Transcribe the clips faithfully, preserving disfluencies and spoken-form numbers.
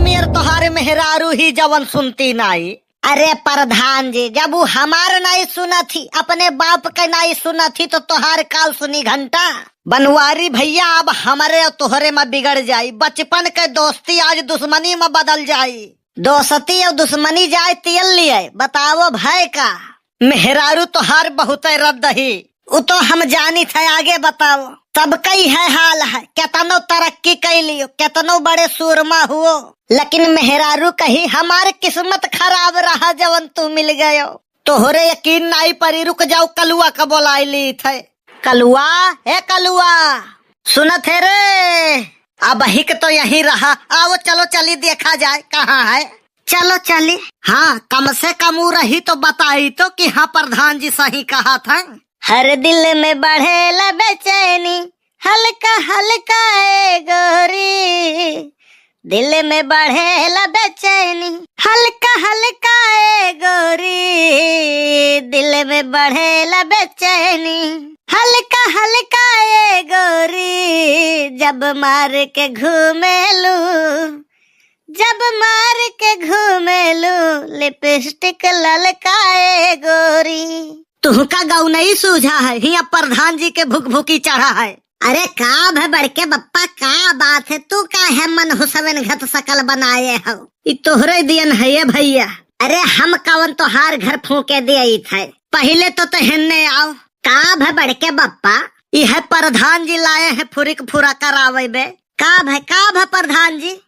मेर तोहार मेहरारू ही जवन सुनती नाई। अरे प्रधान जी, जब उ हमार नाई सुनत ही, अपने बाप के नाई सुनत ही, तो तोहार काउ सुनी घंटा? बनवारी भइया, अब हमरे अउर तोहरे में बिगड़ जाई, बचपन के दोस्ती आज दुश्मनी में बदल जाई। दोस्ती अउर दुश्मनी जाए तियल लिए, बताओ भय का? मेहरारू तोहार बहुते रद्द ही, उ तो हम जानित है, आगे बताओ। सबका इहै हाल है, केतनो तरक्की कइ लियो, केतनो बड़े सूरमा हुओ, लेकिन मेहरारू कही, "हमार किस्मत खराब रहा, जवन तू मिल गयो।" तोहरे यकीन नाई परी, रुक जाओ, कलुआ का बोलाइ लीत है। कलुआ, ए कलुआ, सुनत है रे? अबहिक तो यहीं रहा, आओ चलो चली देखा जाए कहाँ है। चलो चली। हाँ, कम से कम उ रही तो बताई तो कि हाँ, प्रधान जी सही कहत हैं। हर दिल में बढ़ेला बेचैनी, हल्का हल्का ए गोरी, दिल में बढ़ेला बेचैनी, हल्का हल्का ए गोरी, दिल में बढ़ेला बेचैनी, हल्का हल्का ए गोरी, जब मार के घूमेलू, जब मार के घूमेलू, लिपस्टिक ललका ए गोरी। तुहका गौनई सूझा है, हियां प्रधान जी के भुकभुकी चढ़ा है। अरे का भय बड़के बप्पा, का बात है? तू काहे मन हुसवेन घत सकल बनाए हौ? ई तोहरे दियन है ये भइया। अरे हम कवन तोहार घर फूके दियत है? पहिले तो तू हेन्ने आओ। का भय बड़के बप्पा? ई है प्रधान जी लाए हैं फुरिक फुरा करावे बे। का भय, का भय प्रधान जी?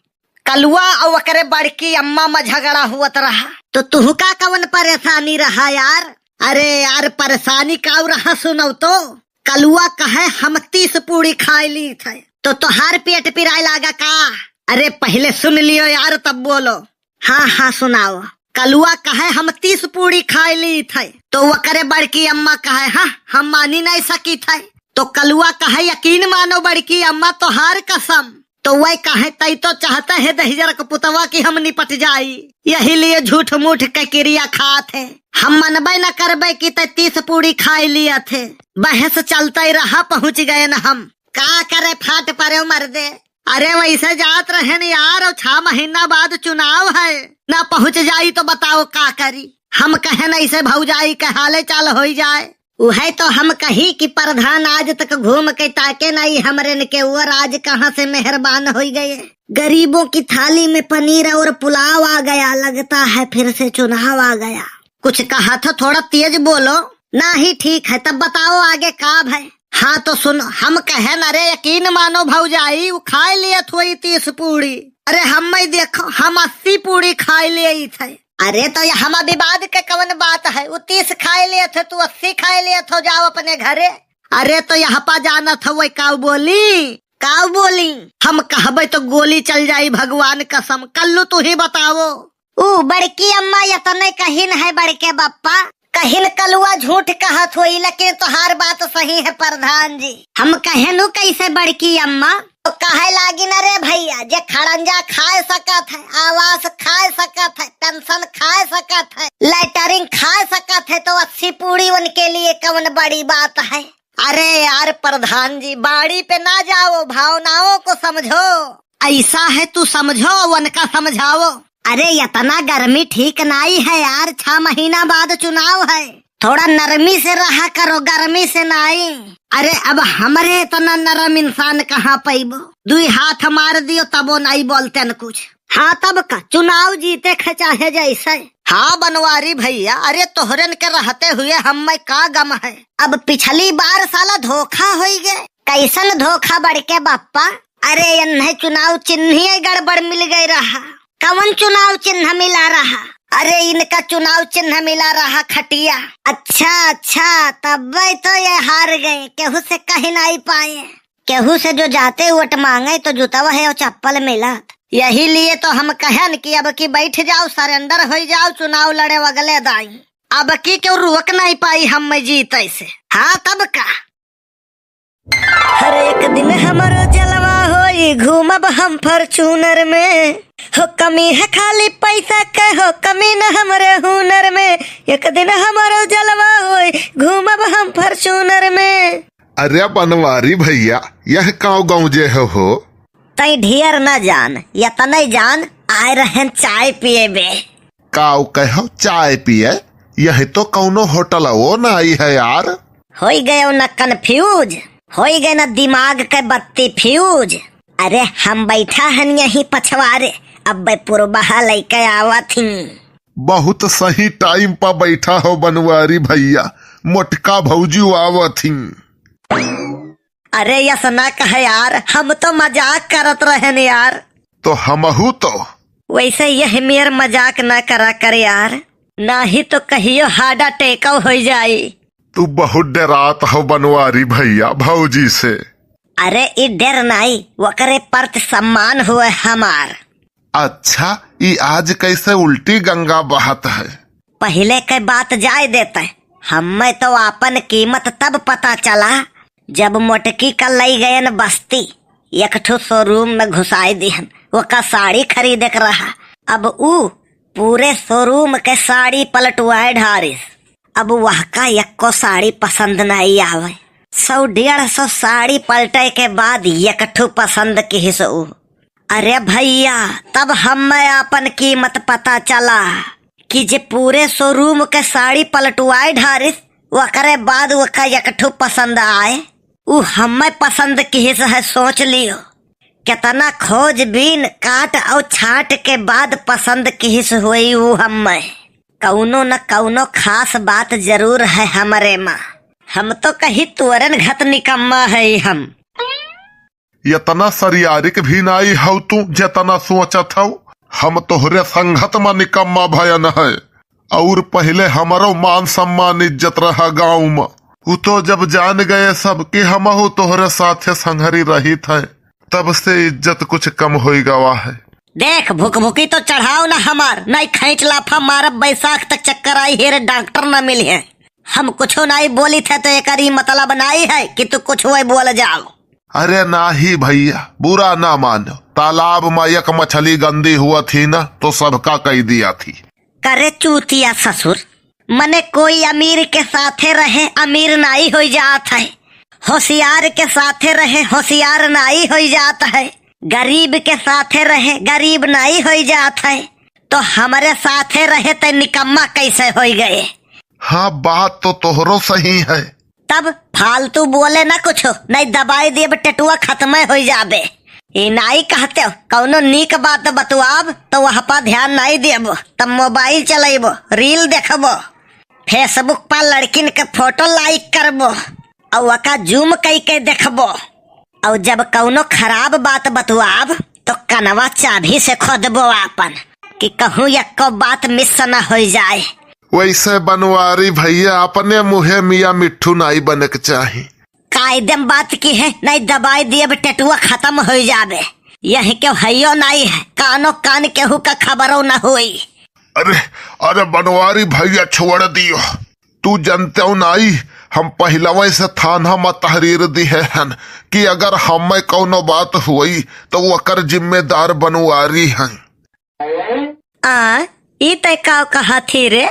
कलुआ अउर ओकरे बड़की अम्मा में झगड़ा हुअत रहा। तो तुहका कवन परेशानी रहा यार? अरे यार, परेशानी काउ रहा, सुनौ तो। कलुआ कहे, "हम तीस पूड़ी खाइ लीत है।" तो तोहार पेट पिराए लागा का? अरे पहिले सुन लियो यार, तब बोलो। हाँ, हाँ, सुनाओ। कलुआ कहे, "हम तीस पूड़ी खाइ लीत है।" तो ओकरे बड़की अम्मा कहे, "हाँ, हम मानी नाहीं सकित है।" तो कलुआ कहे, "यकीन मानो बड़की अम्मा, तोहार कसम।" तो वह कहे, "तई तो चाहत है दहिजर के पुतवा कि हम निपट जाई, यही लिए झूठ मूठ के किरिया खात है। हम मनबे न करबे कि तै तीस पूड़ी खाइ लियत है।" बहस चलते रहा, पहुँच गए न हम। का करे, फाट परे मर्दे। अरे वैसे जात रहेन यार, अउर छह महीना बाद चुनाव है, ना पहुँच जाई तो बताओ का करी। हम कहेन ऐसे भौजाई के हाले चाल होइ जाए। उहै तो हम कही कि प्रधान आज तक घूम के ताके नाहीं हमरेन के ऊपर, आज कहाँ से मेहरबान होइ गए। गरीबों की थाली में पनीर और पुलाव आ गया, लगता है फिर से चुनाव आ गया। कुछ कहा था, थोड़ा तेज बोलो। नाहीं ठीक है, तब बताओ आगे का भय? हाँ तो सुन, हम कहेन, अरे यकीन मानो भौजाई, उ खाइ लियत होई तीस पूड़ी। अरे हम मैं देखो, हम अस्सी पूड़ी खाइ लियत है। अरे तो यहमा विवाद के कवन बात है? उ तीस खाइ लेत है, तू अस्सी खाइ लेत हो, जाओ अपने घरे। अरे तो यह पा जानत हो वही काउ बोली? काउ बोली? हम कहबे तो गोली चल जाई, भगवान कसम। कल्लू तू ही बताओ। ऊ बड़की अम्मा यतने कहिन है बड़के बप्पा, कहिन कलुआ झूठ कहत होई, लेकिन तोहार बात सही है प्रधान जी। हम कहेन उ कैसे बड़की अम्मा? तो कहे लागिन, अरे भइया, जे खड़ंजा खाए सकत है, आवास खाए सकत है, पेंशन खाए सकत है, लेटरिन खाए सकत है, तो अस्सी पूड़ी उनके लिए कौन बड़ी बात है? अरे यार प्रधान जी, बाड़ी पे ना जाओ, भावनाओं को समझो। ऐसा है तू समझो, उनका समझाओ। अरे इतना गर्मी ठीक नाई है यार, छह महीना बाद चुनाव है, थोड़ा नरमी से रहा करो, गर्मी से नाई। अरे अब हमरे इतना नरम इंसान कहाँ पइबो? दुई हाथ मार दियो तबो नाई बोलतेन कुछ। हाँ तब का, चुनाव जीते खे चाहे जैसे। हाँ बनवारी भइया, अरे तोहरेन के रहते हुए हम मैं का गम है? अब पिछली बार साला धोखा होई गे। कैसन धोखा बड़के बप्पा? अरे इन्हें चुनाव चिन्ह ही गड़बड़ मिल गए रहा। कवन चुनाव चिन्ह मिला रहा? अरे इनका चुनाव चिन्ह मिला रहा खटिया। अच्छा अच्छा, तब तो ये हार गए, केहू से कह नाई पाए। केहू से जो जाते वोट मांगे तो जूतवा है और चप्पल मिलत। यही लिए तो हम कहन कि अब की बैठ जाओ, सरेंडर हो जाओ, चुनाव लड़े अगले दाई। अब की केहू रोक नाई पाई हम मैं जीते से। हाँ तब का। हर एक दिन हमरो जलवा होई, घूमब हम फॉर्च्यूनर में। हो कमी है खाली पैसा के, हो कमी न हमरे हुनर में। एक दिन हमरो जलवा होई, घूमब हम फॉर्च्यूनर में। अरे बनवारी भइया, यह काउ गौजे हो? तई ढेर न जान, यतने जान, आए रहन चाय पिए बे। काउ कहो चाय पिए? यही तो कौनो होटल वो नाई है यार। होई गयो ना confuse, होई गए ना दिमाग के बत्ती fuse। अरे हम बैठा हन यहीं पछवारे, अब पुरबहा लइके आवत ही। बहुत सही time पर बैठा हो बनवारी भैया, मोटका भौजी आवत ही। अरे यस ना कहे यार, हम तो मजाक करत रहन यार। तो हमहू तो। वैसे यह मेर मजाक ना करा कर यार, नाही तो कहियो heart attack हो जाई। तू बहुत डरात हो बनवारी भैया भौजी से। अरे ई डर नाई, वकरे प्रति सम्मान हुए हमार। अच्छा, ई आज कैसे उल्टी गंगा बहत है? पहिले के बात जाए देते, हमें तो आपन कीमत तब पता चला जब मोटकी का लई गयन बस्ती, एक ठो showroom में घुसाई दिहन, ओका साड़ी खरीदे के रहा। अब ऊ पूरे showroom के साड़ी पलटुआए ढारिस। अब वहका यक्को साड़ी पसंद नाई आवे। सौ डेढ़ सौ साड़ी पलटे के बाद एक ठो पसंद किहिस ऊ। अरे भैया, तब हमें आपन कीमत पता चला कि जे पूरे showroom के साड़ी पलटुआए ढारिस, ओकरे बाद ओका एक ठो पसंद आए, ऊ हमें पसंद किहिस है। सोच लियो, कितना खोजबीन, काट और छांट के बाद पसंद किहिस होई ऊ हमें। कौनो न कौनो खास बात जरूर है हमरे मा। हम तो कही तोरन घत निकम्मा है हम। इतना सरियारिक भी नाई हौ तू, जितना सोचत हौ। हम तोहरे संगत मा निकम्मा भयन है। और पहिले हमरो मान सम्मान इज्जत रहा गाँव मा। उ तो जब जान गए सब कि हमहू तोहरे साथे संघरी रहित है, तब से इज्जत कुछ कम होई गवा है। देख, भुकभुकी तो चढ़ाओ ना हमार, नाई खैंच लाफा मारब, बैसाख तक चक्कर आई, हेरे डॉक्टर ना मिली है। हम कुछो नाई बोली थे तो एकर ई मतलब नाई है कि तू कुछ वही बोल जाओ। अरे नाही भैया, बुरा ना मानो, तालाब मा एक मछली गंदी हुआ थी ना, तो सबका कई दिया थी। करे चूतिया ससुर, मने कोई अमीर के साथे रहे, अमीर नाई होई जात है, होशियार के साथे रहे, होशियार नाई होई जात है, गरीब के साथे रहे, गरीब नाई होई जात है, तो हमरे साथे रहे ते निकम्मा कैसे होई गए? हाँ, बात तो तोहरो सही है। तब फालतू बोले ना कुछ, नहीं दबाई देब, टेटुआ खत्म होई जाबे। ई नाई कहते हो, कौनो नीक बात बतुआब तो वह पर ध्यान नाई देबो, तब मोबाइल चलेबो, रील देखबो, Facebook पर लड़किन के फोटो लाइक करबो, और वका जूम कई के देखबो, और जब कौनो खराब बात बतुआब तो कनवा चाभी से खोदबो आपन, कि कहूँ यक्को बात मिस न होई जाए। वैसे बनवारी भैया, अपने मुँहे मियाँ मिट्ठू नाई बने के चाही। कायदे में बात की है, नहीं दबाई दिए अब टेटुआ खत्म हो जाबे। यही केहू हइयो नाई है, कानो कान केहू का खबरो न होई। अरे, अरे बनवारी भैया छोड़ दियो, तू जनते हो नाई, हम पहिलवे से थाना में तहरीर दिहे हन कि अगर हमें कौनो बात हुई तो ओकर जिम्मेदार बनवारी हैं। आ, ई तै का कहा थी रे?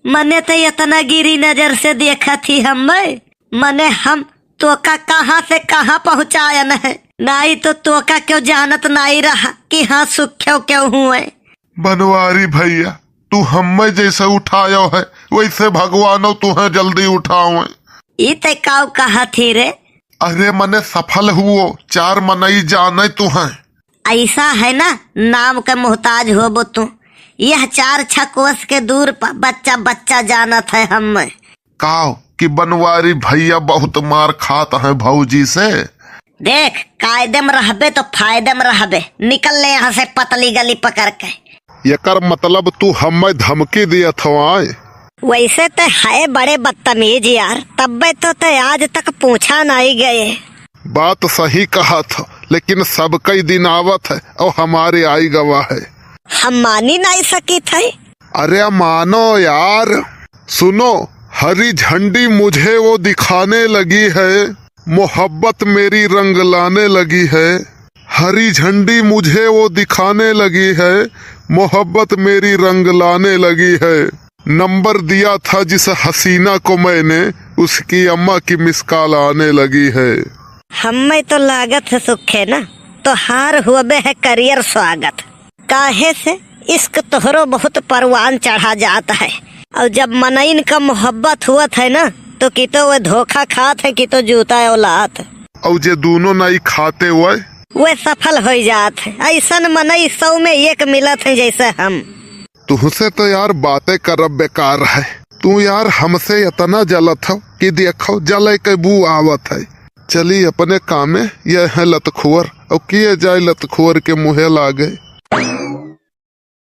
मने तै इतना गिरी नजर से देखा थी हमें। मने हम तोका कहाँ से कहाँ पहुँचायन है। नाई तो तोका क्यों जानत नाई रहा कि हाँ सुख्यो क्यों हुए। बनवारी भैया, तू हमें जैसे उठायो है, वैसे भगवानो तुहें जल्दी उठावे। ई तै का कहा थी रे? अरे मने सफल हुओ, चार मनई जाने तुहें। ऐसा है ना, नाम के मोहताज होबो तू। यह चार छह कोस के दूर पर बच्चा बच्चा जानत है हमें। काव कि बनवारी भैया बहुत मार खात हैं भौजी से। देख, कायदे में रहबे तो फायदे में रहबे। निकल ले यहाँ से पतली गली पकड़ के। एकर मतलब तू हमें धमकी दियत हवाए? वैसे ते है बड़े बदतमीज यार, तब्बे तो ते आज तक पूछा नाई गए। बात सही कहत हो, लेकिन सबकई दिन आवत है और हमारे आई गवा है। हम मानी नाई सकित है। अरे मानो यार, सुनो, हरी झंडी मुझे वो दिखाने लगी है, मोहब्बत मेरी रंग लाने लगी है। हरी झंडी मुझे वो दिखाने लगी है, मोहब्बत मेरी रंग लाने लगी है। नंबर दिया था जिस हसीना को मैंने, उसकी अम्मा की मिस कॉल आने लगी है। हमें तो लागत है सुखे ना, तोहार हुआ बे है करियर स्वागत। काहे से इश्क तोहरो बहुत परवान चढ़ा जात है। और जब मनइन का मोहब्बत हुअत है ना, तो कितो वे धोखा खात है, कितो जूता औलात। और जे दोनों नाई खाते हुए, वे सफल हो जात है। ऐसन मनई सौ में एक मिलत है जैसे हम। तुहसे तो यार बातें करब बेकार है। तू यार हमसे इतना जलत हो कि देखो जले के बू आवत है। चली अपने कामे, ये है लतखुअर, और किए जाए लतखुअर के मुँहे लागे।